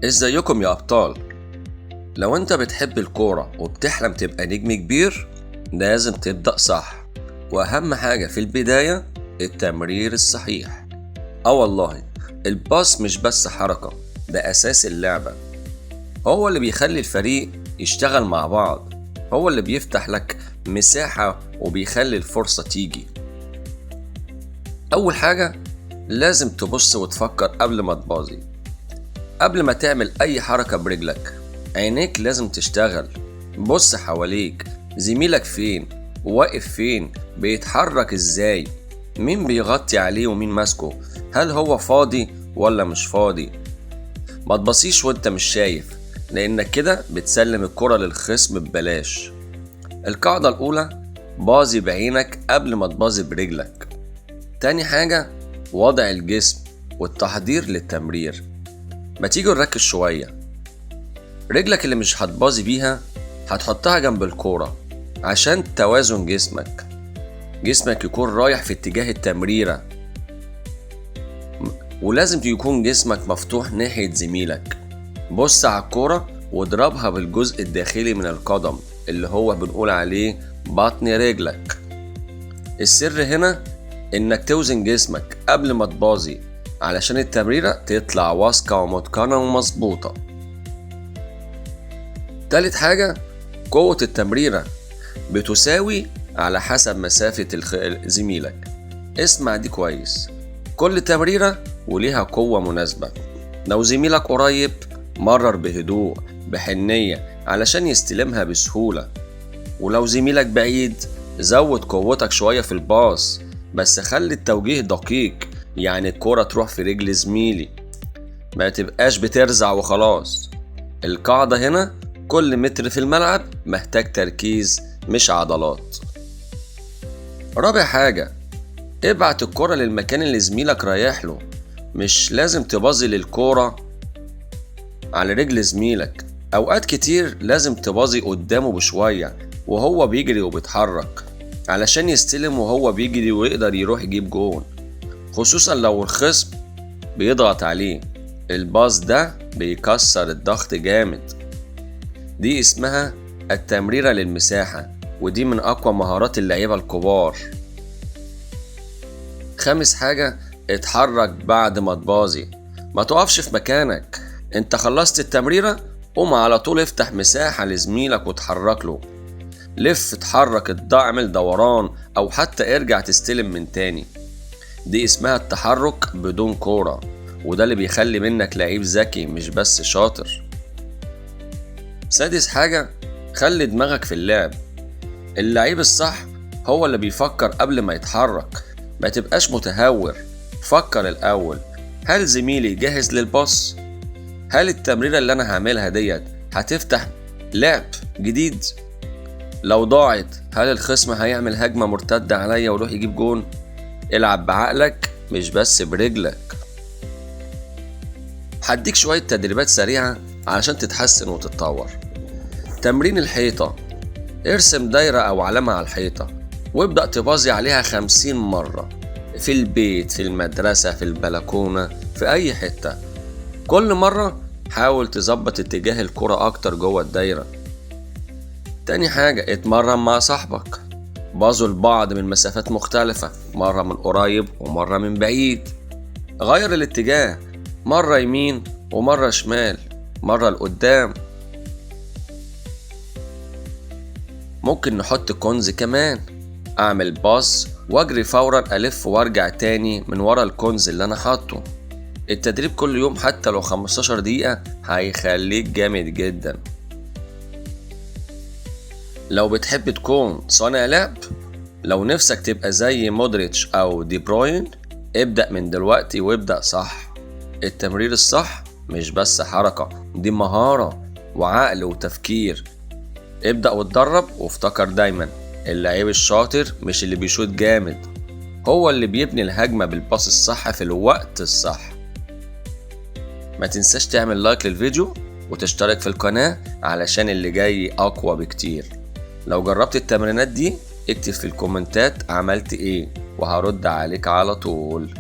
ازيكم يا ابطال؟ لو انت بتحب الكورة وبتحلم تبقى نجم كبير لازم تبدأ صح، واهم حاجة في البداية التمرير الصحيح. اه والله الباص مش بس حركة، ده اساس اللعبة، هو اللي بيخلي الفريق يشتغل مع بعض، هو اللي بيفتح لك مساحة وبيخلي الفرصة تيجي. اول حاجة لازم تبص وتفكر قبل ما تباصي، قبل ما تعمل اي حركة برجلك عينيك لازم تشتغل. بص حواليك، زميلك فين، واقف فين، بيتحرك ازاي، مين بيغطي عليه ومين ماسكه، هل هو فاضي ولا مش فاضي. ما تبصيش وانت مش شايف، لانك كده بتسلم الكرة للخصم ببلاش. القاعدة الاولى، باظي بعينك قبل ما تباظي برجلك. تاني حاجة، وضع الجسم والتحضير للتمرير. ما تيجي نركز شوية، رجلك اللي مش هتباظي بيها هتحطها جنب الكورة عشان توازن جسمك، جسمك يكون رايح في اتجاه التمريرة، ولازم يكون جسمك مفتوح ناحية زميلك. بص على الكورة واضربها بالجزء الداخلي من القدم اللي هو بنقول عليه بطن رجلك. السر هنا انك توزن جسمك قبل ما تباظي علشان التمريرة تطلع واثقة ومتقنة ومظبوطة. تالت حاجة، قوة التمريرة بتساوي على حسب مسافة زميلك. اسمع دي كويس، كل تمريرة وليها قوة مناسبة. لو زميلك قريب مرر بهدوء بحنية علشان يستلمها بسهولة، ولو زميلك بعيد زود قوتك شوية في الباص، بس خلي التوجيه دقيق، يعني الكرة تروح في رجل زميلي، ما تبقاش بترزع وخلاص. القاعدة هنا كل متر في الملعب محتاج تركيز مش عضلات. رابع حاجة، ابعت الكرة للمكان اللي زميلك رايح له، مش لازم تباظي للكرة على رجل زميلك، أوقات كتير لازم تباظي قدامه بشوية وهو بيجري وبيتحرك علشان يستلم وهو بيجري ويقدر يروح يجيب جون، خصوصا لو الخصم بيضغط عليه. الباص ده بيكسر الضغط جامد. دي اسمها التمريرة للمساحة، ودي من أقوى مهارات اللعيبة الكبار. خامس حاجة، اتحرك بعد ما تباظي، ما تقفش في مكانك. انت خلصت التمريرة قوم على طول افتح مساحة لزميلك وتحرك له، لف، اتحرك، اعمل دوران، او حتى ارجع تستلم من تاني. دي اسمها التحرك بدون كورة، وده اللي بيخلي منك لعيب ذكي مش بس شاطر. سادس حاجة، خلي دماغك في اللعب. اللعيب الصح هو اللي بيفكر قبل ما يتحرك، ما تبقاش متهور، فكر الأول، هل زميلي جاهز للباص؟ هل التمريرة اللي أنا هعملها ديت هتفتح لعب جديد؟ لو ضاعت هل الخصم هيعمل هجمة مرتدة عليا ويروح يجيب جون؟ العب بعقلك مش بس برجلك. هديك شوية تدريبات سريعة علشان تتحسن وتتطور. تمرين الحيطة، ارسم دايرة أو علامة على الحيطة وابدأ تباظي عليها 50 مرة، في البيت، في المدرسة، في البلكونة، في أي حتة. كل مرة حاول تظبط اتجاه الكرة أكتر جوه الدايرة. تاني حاجة، اتمرن مع صاحبك، باظوا لبعض من مسافات مختلفة، مرة من قريب ومرة من بعيد. غير الاتجاه، مرة يمين ومرة شمال، مرة لقدام. ممكن نحط cones كمان، اعمل باص واجري فورا، الف وارجع تاني من ورا ال cones اللي انا حاطه. التدريب كل يوم حتى لو 15 دقيقة هيخليك جامد جدا. لو بتحب تكون صانع لعب، لو نفسك تبقى زي مودريتش او دي بروين، ابدأ من دلوقتي وابدأ صح. التمرير الصح مش بس حركة، دي مهارة وعقل وتفكير. ابدأ واتدرب، وافتكر دايما اللعيب الشاطر مش اللي بيشوط جامد، هو اللي بيبني الهجمة بالباص الصح في الوقت الصح. ما تنساش تعمل لايك للفيديو وتشترك في القناة علشان اللي جاي أقوى بكتير. لو جربت التمرينات دي اكتب في الكومنتات عملت ايه وهرد عليك على طول.